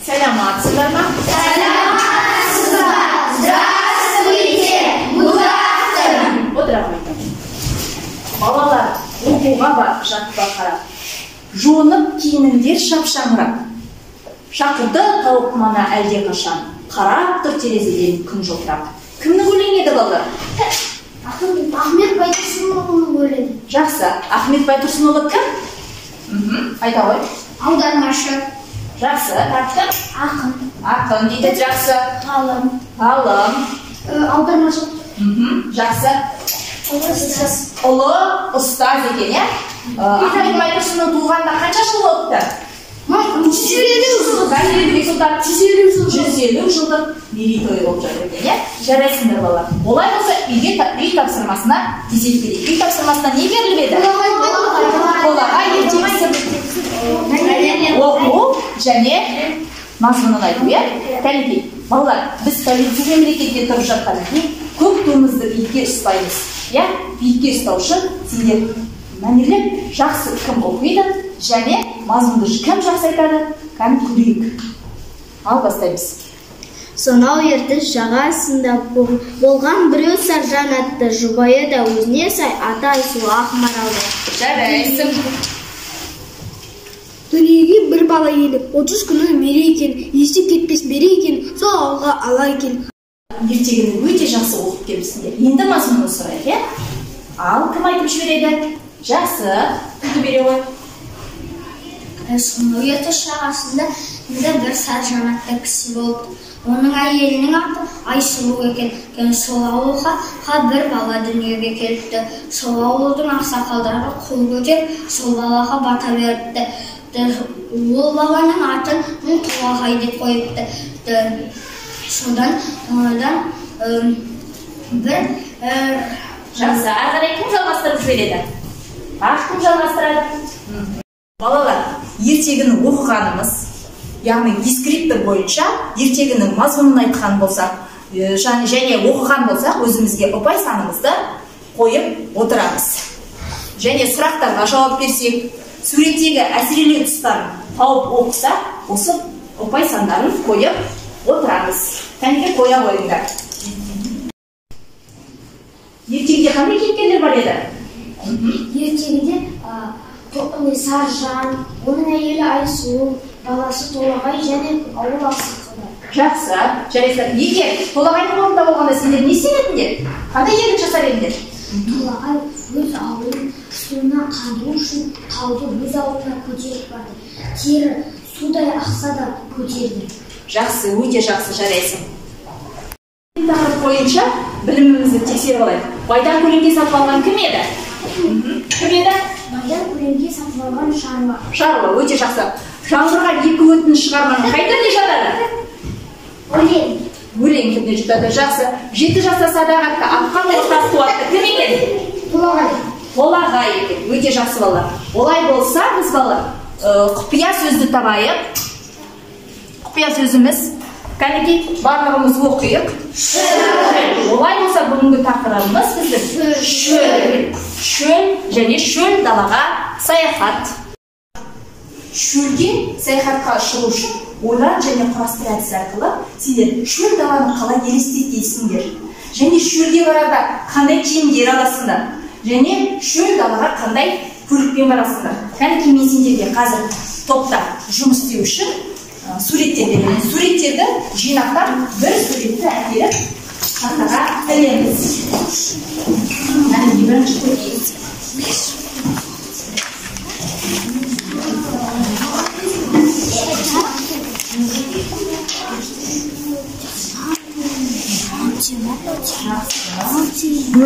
Сәлематсыздар ма? Сәлематсыз ба? Здравствуйте! Good afternoon! Отыра қойыңдар. Балалар, оқуға бар, жатпа қарап. Жуынып киініңдер шапшаңырақ. Шақырды тауық мана әлде қашан. Қарап тұр терезеден күн жылтырап. Кімнің өлеңі еді, балалар? Ахмет Байтұрсынұлының өлеңі. Жақсы. Ахмет Байтұрсынұлы кім? Айта ғой. Аудармашы. Жақсы. Тартты. Ақын. Ақын дейді. Жақсы. Ғалым. Ғалым. Аудармашы. Жақсы. Ұлы ұстаз. Ұлы ұстаз екен, иә? Ахмет Байтұрсынұлы туғанына қанша жыл болыпты? 150 жыл. 150 жыл. 150 жылдық мерейтойы болып жатыр екен, иә? Жарайсыңдар, балалар. Олай болса, үй тапсырмасына кезек берейік. Үй тапсырмасына не беріліп еді? Толағай ертегісі оқу және мазмұнын айту, иә? Кәнекей, балалар, біз тәуелсіз мемлекетте тұрып жатқаннан кейін көк туымызды биікке ұстаймыз, иә? Биікке ұстау үшін сендер мәнерлеп жақсы кім оқиды және мазмұнды кім жақсы айтады, кәні көрейік. Ал бастаймыз. Сонау ертіс жағасында болған біреу Саржан атты, жұбайы да өзіне сай, аты Айсұлу Ақмаралды. Жарайсың. Дүниеге бір бала келіп, 30 күні мерей екен, есі кетпес мерей екен, сол ауылға ала екен. Ертегіні өте жақсы оқып келіпсіңдер. Енді мазмұнын сұрайық, иә? Ал кім айтып жібереді? Жақсы, күлкі бере ғой. Сонау ертіс жағасында бір Саржан атты кісі болыпты. Оның әйелінің аты Айсұлу екен. Сол ауылға бір бала дүниеге келіпті. Сол ауылдың ақсақалдары қол көтеріп, сол балаға бата беріпті. Ол баланың атын Толағай деп қойыпты. Содан бір Жақсы, ары қарай кім жалғастырып жібереді? Тағы кім жалғастырады? Балалар, ертегіні оқығанымыз, яғни дескриптор бойынша ертегінің мазмұнын айтқан болсақ, және оқыған болсақ, өзімізге ұпай санымызды қойып отырамыз. Және сұрақтарға жауап берсек, суреттегі әсірелеу тұстарын тауып оқысақ, осы ұпай сандарын қойып отырамыз. Кәнеке, қоя қойыңдар. Ертегіде қандай кейіпкерлер бар еді? Ертегіде Саржан, оның әйелі Айсұлу, баласы Толағай және ауыл ақсақалдары. Жақсы, жарайсыздар. Егер Толағайдың орнында болғанда сендер не істер едіңдер? Қандай ерлік жасар едіңдер? Толағай өз ауылын суына қандыру үшін тауды өз ауылына көтеріп барды. Тері судай ақса да көтерді. Жақсы, өте жақсы, жарайсың. Тақырып бойынша білімімізді тексеріп алайық. Байдан көлеңке сатып алған кім еді? Кім еді? Байдан көлеңке сатып алған шаруа. Шаруа, өте жақсы. Жаңбырға екі өтініш шығарманың қай түріне жатады? Өлең. Өлең түріне жатады, жақсы. 7 жаста садақ атты, атқан ортас туатты. Кім екен? Толағай. Толағай екен, өте жақсы балалар. Олай болса, біз балалар, құпия сөзді табайық. Құпия сөзіміз. Кәнекей, барлығымыз оқиық. Шөл. Олай болса, бүгінгі тақырыбымыз біздің шөл. Шөл және шөл далаға саяхат. Шөлге саяхатқа шығу үшін ойлан және құрастыр әдісі арқылы сендер шөл даланы қалай елестетесіңдер, және шөлге барарда қандай киімдер аласыңдар, және шөл далаға қандай көлікпен барасыңдар. Кәнекей, мен сендерге қазір топта жұмыс істеу үшін суреттер беремін. Суреттерді жинақтап, бір суретті әкеліп тақтаға ілеміз. Кәнекей, бірінші көрейік.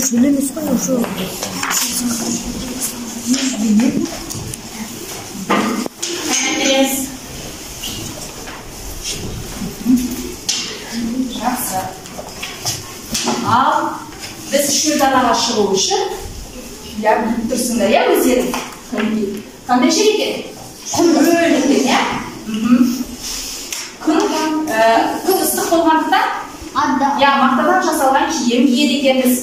Шөл емес қой, шөл. Жақсы. Ал біз шөл далаға шығу үшін, иә, біліп тұрсыңдар, иә, өздерің. Қандай жер екен? Шөл екен, иә? Күн ыстық болғандықтан, иә, мақтадан жасалған киім киеді екенбіз.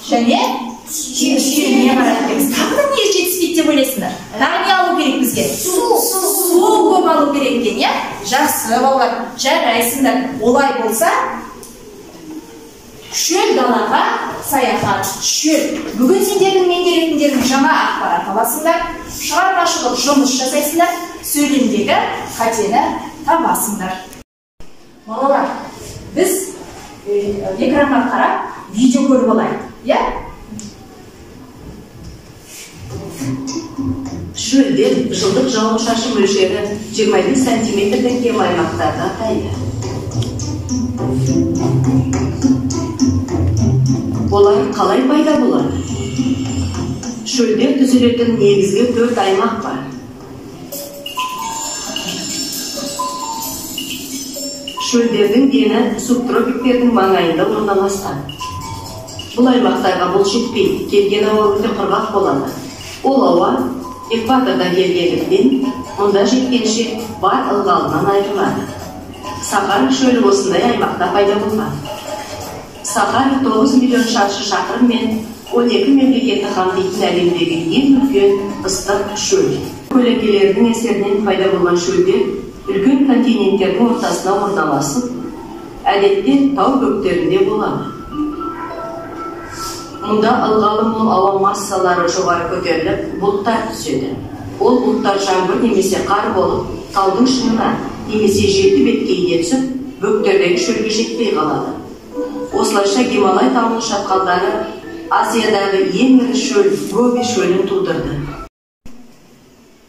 Және шөліне барады екенбіз. Тағы да не жетіспейді деп ойлайсыңдар? Тағы не алу керек бізге? Су. Су көп алу керек екен, иә? Жақсы, балалар. Жарайсыңдар. Олай болса, шөл далаға саяхат. Шөл. Бүгін сендердің меңгеретіндерің жаңа ақпарат аласыңдар, шығармашылық жұмыс жасайсыңдар, сөйлемдегі қатені табасыңдар. Балалар, біз экранға қарап видео көріп алайық, иә? Шөлдер жылдық жауын-шашын мөлшері 25 сантиметрден кем аймақтарды атайды. Олар қалай пайда болады? Шөлдер түзілетін негізгі 4 аймақ бар. Шөлдердің дені субтропиктердің маңайында орналасқан. Бұл аймақтарға бұл жетпейді, келген ауа өте құрғақ болады. Ол ауа экватордан келгендіктен мұнда жеткенше бар ылғалынан айырылады. Сахара шөлі осындай аймақта пайда болған. Сахара 9 миллион шаршы шақырым мен 12 мемлекетті қамтитын әлемдегі ең үлкен ыстық шөл. Көлеңкелердің әсерінен пайда болған шөлдер үлкен континенттердің ортасына орналасып, әдетте тау бөктерінде болады. Мұнда ылғалы мол ауа массалары жоғары көтеріліп, бұлттар түседі. Ол бұлттар жаңбыр немесе қар болып, таудың шыңына немесе жеті беткейіне түсіп, бөктердегі шөлге жетпей қалады. Осылайша Гималай тауының шатқалдары Азиядағы ең ірі шөл Гоби шөлін тудырды.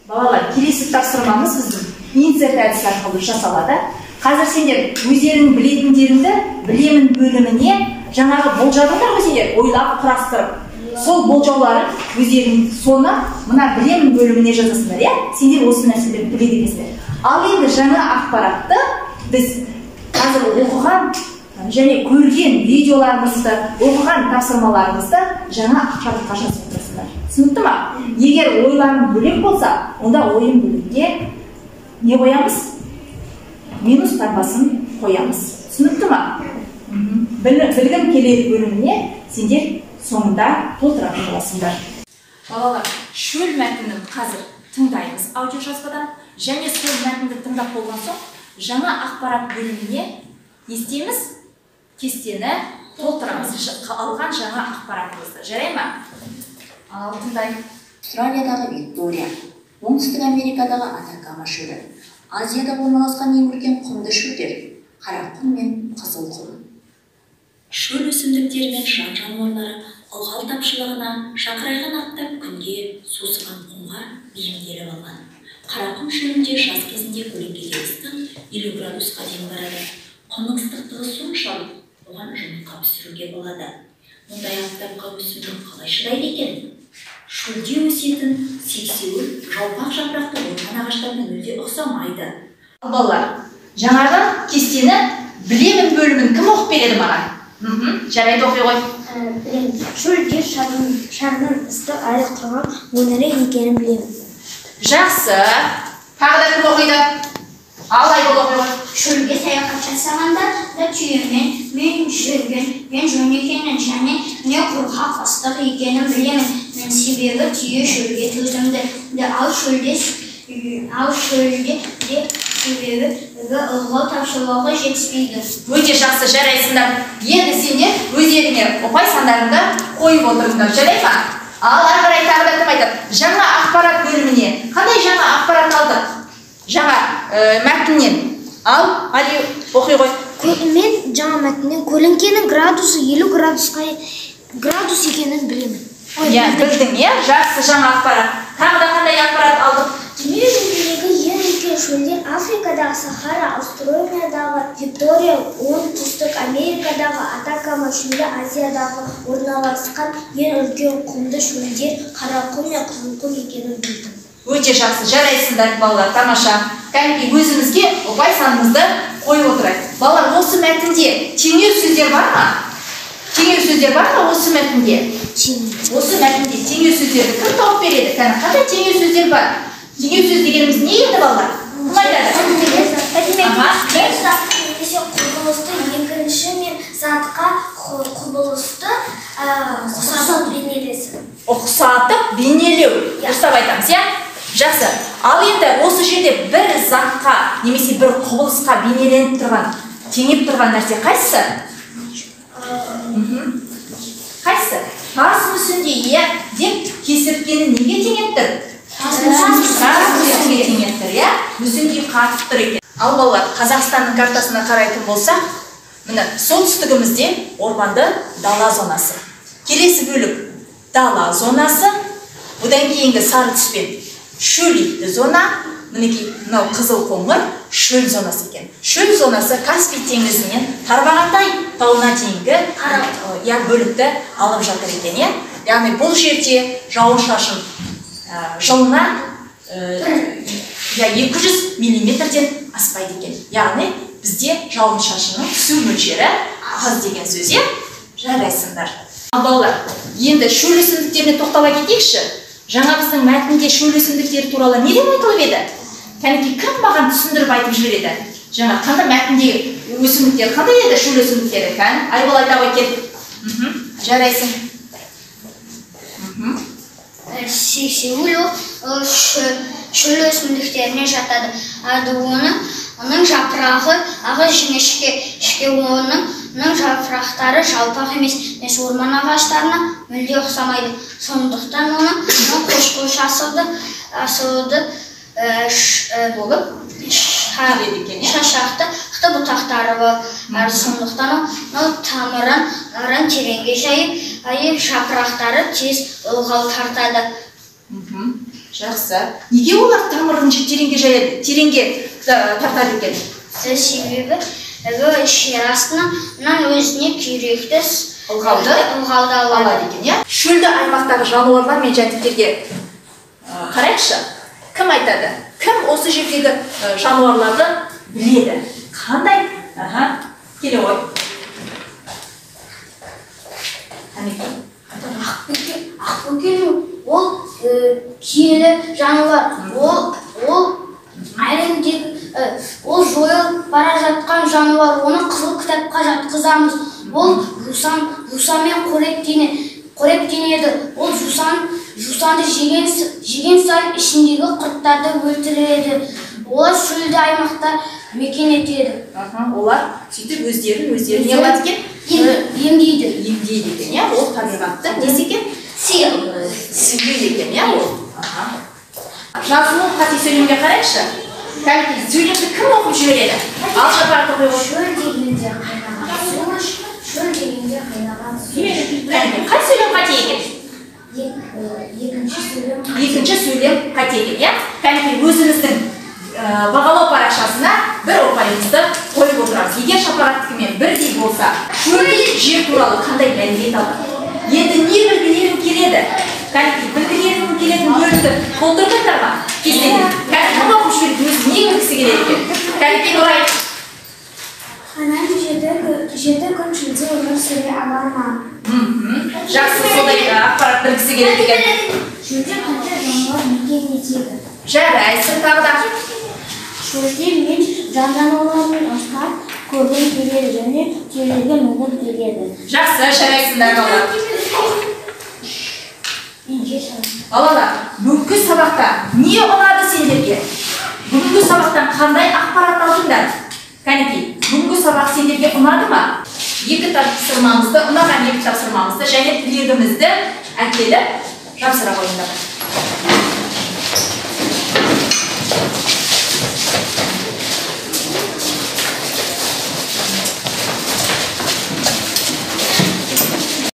Балалар, келесі тапсырмамыз біздің инсерт әдісі арқылы жасалады. Қазір сендер өздерің білетіндеріңді білемін бөліміне жаңағы болжадыңдар ғой сендер, ойлап құрастырып. Сол болжауларын өздерің соны мына білемін бөліміне жазасыңдар, иә? Сендер осы нәрселерді біледі екенсіңдер. Ал енді жаңа ақпаратты біз қазір оқыған және көрген видеоларымызды, оқыған тапсырмаларымызды жаңа ақпаратқа жазып отырасыңдар. Түсінікті ма? Егер ойларың бөлек болса, онда ойын бөлігіне не қоямыз? Минус таңбасын қоямыз. Түсінікті ма? Білгім келеді бөліміне сендер соңында толтыратын боласыңдар. Балалар, шөл мәтінін қазір тыңдаймыз аудиожазбадан, және сол мәтінді тыңдап болған соң жаңа ақпарат бөліміне не істейміз? Кестені толтырамыз, алған жаңа ақпаратымызды. Жарай ма? Ал тыңдайық. Австралиядағы Виктория, Оңтүстік Америкадағы Атакама шөлі, Азияда орналасқан ең үлкен құмды шөлдер, Қарақұм мен Қызылқұм. Шөл өсімдіктері мен жан-жануарлары ылғал тапшылығына, шақырайған аптап күнге, сусыған құмға бейімделіп алған. Қарақұм шөлінде жаз кезінде көлеңкеде ыстық 50 градусқа дейін барады. Құмның ыстықтығы соншалық, оған жұмыртқа пісіруге болады. Мұндай аптапқа өсімдік қалай шыдайды екен? Шөлде өсетін сексеуіл жалпақ жапырақты орман ағаштарына мүлде ұқсамайды. Балалар, жаңағы кестені білемін бөлімін кім оқып береді маған? Жарайды, оқи ғой. Білемін. Шөл жер шарының ыстық әрі құрғақ өңірі екенін білемін. Жақсы. Тағы да кім оқиды? Ал Айгүл оқи ғой. Шөлге саяхат жасағанда да түйемен мен жүрген мен жөн екенін және не құрғақ ыстық екенін білемін. Себебі түйе шөлге төзімді. Ал шөлде де себебі ылғал тапшылығы жетіспейді. Өте жақсы, жарайсыңдар. Енді сендер өздеріңе ұпай сандарыңды қойып отырыңдар, жарай ма? Ал ары қарай тағы да кім айтады? Жаңа ақпарат бөліміне. Қандай жаңа ақпарат алдық? Жаңа мәтіннен. Ал, Али, оқи ғой. Мен жаңа мәтіннен көлеңкенің градусы 50 градус екенін білемін. Иә, білдің, иә? Жақсы, жаңа ақпарат. Тағы да қандай ақпарат алдық? Дүние жүзіндегі ең үлкен шөлдер Африкадағы Сахара, Австралиядағы Виктория, Оңтүстік Америкадағы Атакама шөлі, Азиядағы орналасқан ең үлкен құмды шөлдер Қарақұм мен Қызылқұм екенін білдім. Өте жақсы, жарайсыңдар, балалар, тамаша. Кәнекей өзімізге ұпай санымызды қойып отырайық. Балалар, осы мәтінде теңеу сөздер бар ма? Теңеу сөздер бар ма осы мәтінде? Осы мәтінде теңеу сөздерді кім тауып береді? Кәне, қандай теңеу сөздер бар? Теңеу сөз дегеніміз не еді, балалар? Кім айтады? Бір затты немесе құбылысты екінші мен затқа құбылысты ұқсатып бейнелесу. Ұқсатып бейнелеу. Дұрыстап айтамыз, иә? Жақсы. Ал енді осы жерде бір затқа немесе бір құбылысқа бейнеленіп тұрған, теңеп тұрған нәрсе қайсысы? Қайсысы? Тас мүсіндей, иә, деп кесірткені неге теңеп тұр? Тас мүсінге теңеп тұр, иә? Мүсіндей қатып тұр екен. Ал балалар, Қазақстанның картасына қарайтын болсақ, міне солтүстігімізде орманды дала зонасы. Келесі бөлік дала зонасы, одан кейінгі сары түспен шөлейтті зона, мінекей мынау қызыл қоңыр шөл зонасы екен. Шөл зонасы Каспий теңізінен Тарбағатай тауына дейінгі бөлікті алып жатыр екен, иә? Яғни бұл жерде жауын-шашын жылына 200 миллиметрден аспайды екен. Яғни бізде жауын-шашынның түсу мөлшері аз деген сөз, иә? Жарайсыңдар. Ал балалар, енді шөл өсімдіктеріне тоқтала кетейікші. Жаңа біздің мәтінде шөл өсімдіктері туралы не деп айтылып еді? Кәнекей, кім маған түсіндіріп айтып жібереді? Жаңа қандай мәтінде өсімдіктер қандай еді шөл өсімдіктері? Кән, Айбол айта ғой, кел. Жарайсың. Сексеуіл ол шөл өсімдіктеріне жатады. Оның жапырағы ағы жіңішке, ішке оның жапырақтары жалпақ емес, орман ағаштарына мүлде ұқсамайды. Сондықтан оның қошқыл жасылды болып шашақты бұтақтары бар. Сондықтан ол тамырын тереңге жайып, жапырақтары тез ылғал тартады. Жақсы. Неге олар тамырын тереңге жаяды, тереңге тартады екен? Себебі жер астынан өзіне керекті ылғалды алады екен, иә? Шөлді аймақтағы жануарлар мен жәндіктерге қарайықшы. Кім айтады? Кім осы жердегі жануарларды біледі? Қандай? Аха, келе ғой. Қанекей. Ақбөкен ол киелі жануар. Ол әлемдегі ол жойылып бара жатқан жануар. Оны қызыл кітапқа жатқызамыз. Ол жусанмен қоректенеді. Ол жусанды жеген сайын ішіндегі құрттарды өлтіреді. Олар шөлді аймақта мекен етеді. Олар сөйтіп өздерін өздері не қылады екен? Емдейді. Емдейді екен, иә? Ол табиғаттың несі екен? Сыйы екен, иә ол? Жазылу қате сөйлемге қарайықшы. Кәнекей, сөйлемді кім оқып жібереді? Ал Шапағат оқи ғой. Шөл дегенде қайнаған су, шөл дегенде қайнаған су. Кәнекей, қай сөйлем қате екен? Екінші сөйлем. Екінші сөйлем қате екен, иә? Кәнекей, өзіміздің бағалау парақшасына бір ұпайымызды қойып отырамыз. Егер Шапағаттікімен бірдей болса, шөл жер туралы қандай мәлімет алдық? Енді не білгілерің келеді? Кәнекей, білгілерің келетін бөлімді толтырдыңдар ма? Кестеде. Кәнекей, кім оқып жіберді, өзі не білгісі келеді екен? Кәнекей, Нұрай. Анам 7 күн шөлде өмір сүре ала ма? Жақсы, сондай ақпарат білгісі келеді екен. Шөлде қандай жануар мекен етеді? Жарайсың, тағы да. Шөлде мен жан-жануарлармен ұстап көргім келеді және түйелерге мінгім келеді. Жақсы, жарайсыңдар балалар. Балалар, бүгінгі сабақта не ұнады сендерге? Бүгінгі сабақтан қандай ақпарат алдыңдар? Кәнекей, бүгінгі сабақ сендерге ұнады ма? Екі тапсырмамызды, ұнаған екі тапсырмамызды және тілегімізді әкеліп жапсыра қойыңдар.